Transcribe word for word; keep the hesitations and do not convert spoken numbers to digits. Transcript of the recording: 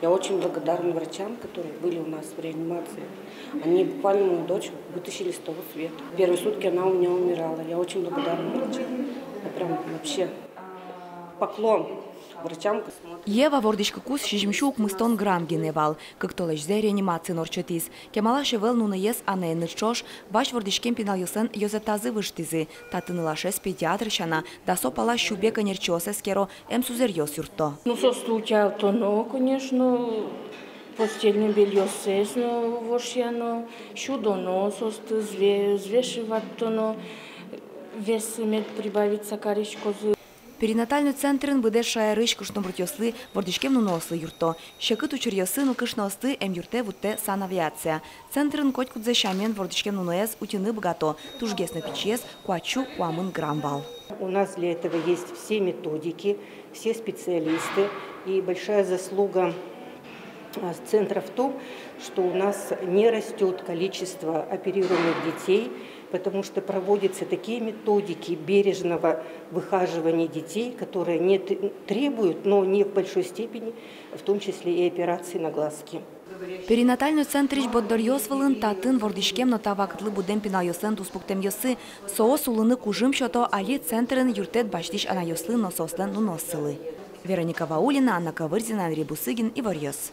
Я очень благодарна врачам, которые были у нас в реанимации. Они буквально мою дочь вытащили с того света. Первые сутки она у меня умирала. Я очень благодарна врачам. Я прям вообще поклон врачам. Ева вордӥськыкуз сизьымсю укмыстон грамм гинэ вал. Кык толэзьзэ реанимациын ортчытӥз. Кемалась ӧвӧл нуныез анаеныд ӵош. Вазь вордӥськем пиналъёслэн ёзэтазы выжтӥзы. Татын нылашез педиатр сяна, дасо пала сюбег ӧнерчиос эскеро, эмсузэръёс юртто. Ну, соосты утялтоно, конечно, постельный бельёсэз но вошъяно, сюдоно соосты, взве-, взвешивать кароно, весы мед прибавиться кариськозы. Перинатальной центрын быдэс шаерысь кышномуртъёслы, вордӥськем нуныослы юртто. Секыт учыръёсы нылкышноосты эмъюртэ вуттэ санавиация. Центрын котькудзэ сямен вордӥськем нуныез утьыны быгато. Тужгес но пичиез куатьсю куамын грамм вал. У нас для этого есть все методики, все специалисты. И большая заслуга, а, центра в том, что у нас не растёт количество оперируемых детей, потому что проводятся такие методики бережного выхаживания детей, которые не т-, требуют, но не в большой степени, в том числе и операции на глазки. Перинатальной центрысь борддоръёс вылын татын вордӥськем но та вакытлы будэм пиналъёслэн туспуктэмъёссы. Соос улыны кужым сёто али центрын юрттэт басьтӥсь анайёслы но соослэн нуныоссылы. Вероника Ваулина, Анна Ковырзина, Андрей Бусыгин, «Иворъёс».